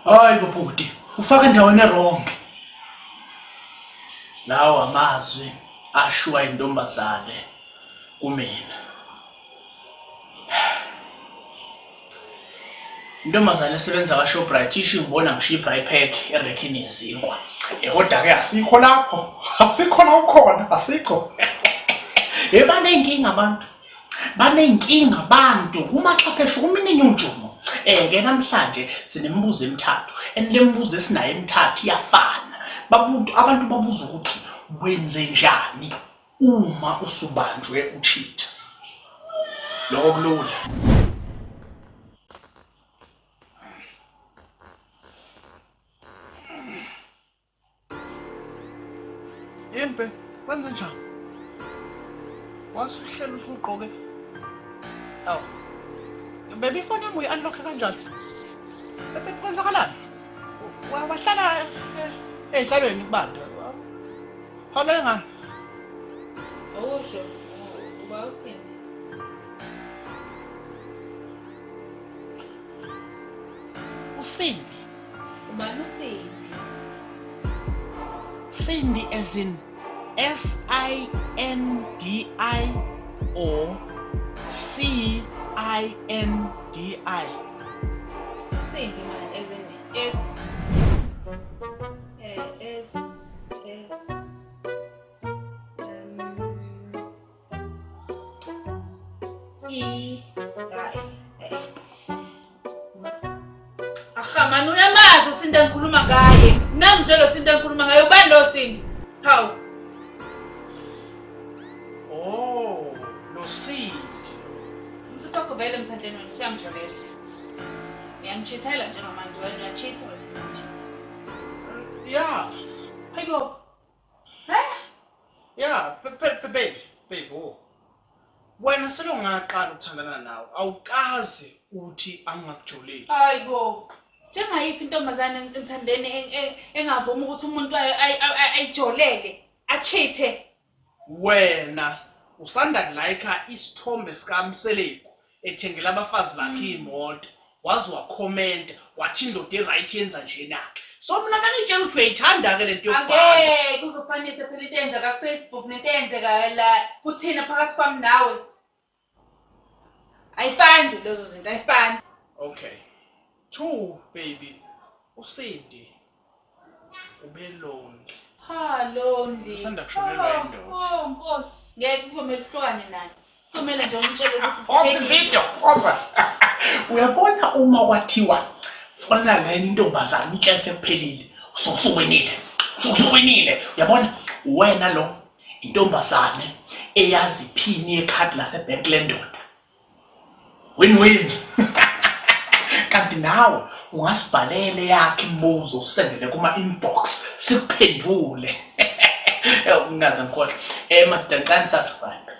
Hayi bobhuti, ufaka endaweni e-wrong. Lawo amazwi ashiwa intombazane kumina. Intombazane esebenza kaShoprite isho ingibona ngishiya i-braai pack erekhini yezinkwa. Kodwa-ke asikho lapho, asikho la ukhona, asikho. Baney'nkinga abantu. Baney'nkinga abantu kumaxhapheshu kuminingi ujumo. Ke namhlanje sinemibuzo emithathu and le mibuzo esinayo emithathu iyafana. Babuntu abantu babuza ukuthi wenze njani uma usubanjwe uchitha. Lokho kulula. Yini wenze njani? Wasuhlela usugqoke. Awu. Baby ifoni yami uyi-unlock kanjani? Baby kwenzakalani? Wahlala ey'hlalweni kubanda. Hawulale ngani? Awusho, uba uSindi. USindi. Ubani uSindi? Cindy as in S I N D I or C I N D I. Cindy man as in S S S E I. Aha mani uyamazi uSindi engikhuluma ngaye. Nami nje lo Sindi engikhuluma ngaye ubani lo Sindi? Hawu. Oh, lo Sindi. Umthetho wakho vele mthandeni wena uyangijolela. Uyangichithela njengamanje wena uyachitha wena manje. Yeah. Hayibo. Eh? Yeah, baby, baby. Oh. Wena selongaqala ukuthandana nawe, awukaze uthi angingakujoleli. Hayibo. Njengayiphi intombazane emthandeni engavumi ukuthi umuntu wayo ayijolele, achithe. Wena usanda kulayikha isithombe sikaMseleku ethengela abafazi bakhe iy'moto waze wakhomenta wathi indoda e-right yenza njena-ke. So mina bengiyitshela ukuthi uyayithanda-ke le nto yokubhala. Angeke uzofanise phela into eyenzeka ku-Facebook nento eyenzeka la kuthina phakathi kwami nawe. Ayifani nje lezo zinto, ayifani. Okay. Two baby, uSindi ube lonely. Ha lonely. Usanda kushonelwa yindoda. Oh Nkosi, ngeke kuzomele uhlukane naye. Kuzomele nje umtshele ukuthi Pause video, pause. Uyabona uma kwathiwa fonela lena intombazane umtshele sekuphelile. Ususuwinile. Ususuwinile. Uyabona wena lo intombazane eyazi iphini yekhadi lasebhenki lendoda. Win-win. Kanti nawe ungasibhalele yakhe imibuzo usendele kuma-inbox sikuphendule. Ungaze ngikhohlwe. Madoda ngicela ni-subscribe.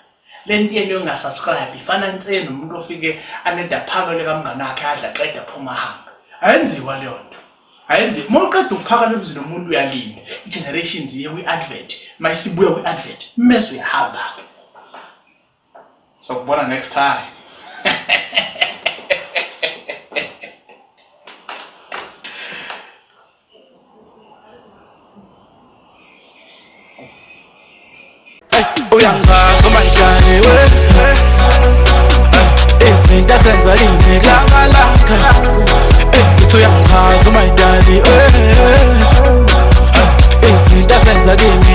Le nto yenu yokunga-subscribe ifana nse nomuntu ofike aneda phakele kamngane wakhe adla qeda aphuma ahambe. Ayenziwa leyo nto. Ayenziwa. Uma uqeda ukuphakela emzini womuntu uyalinda. I-generations iye kwi-advert. Uma isibuya kwi-advert, mese uyahamba-ke. Sokubona next time. Uyangichaza umayijani we izinto azenza kimi lakalaka. Ngithi uyangichaza umayidali we izinto azenza kimi.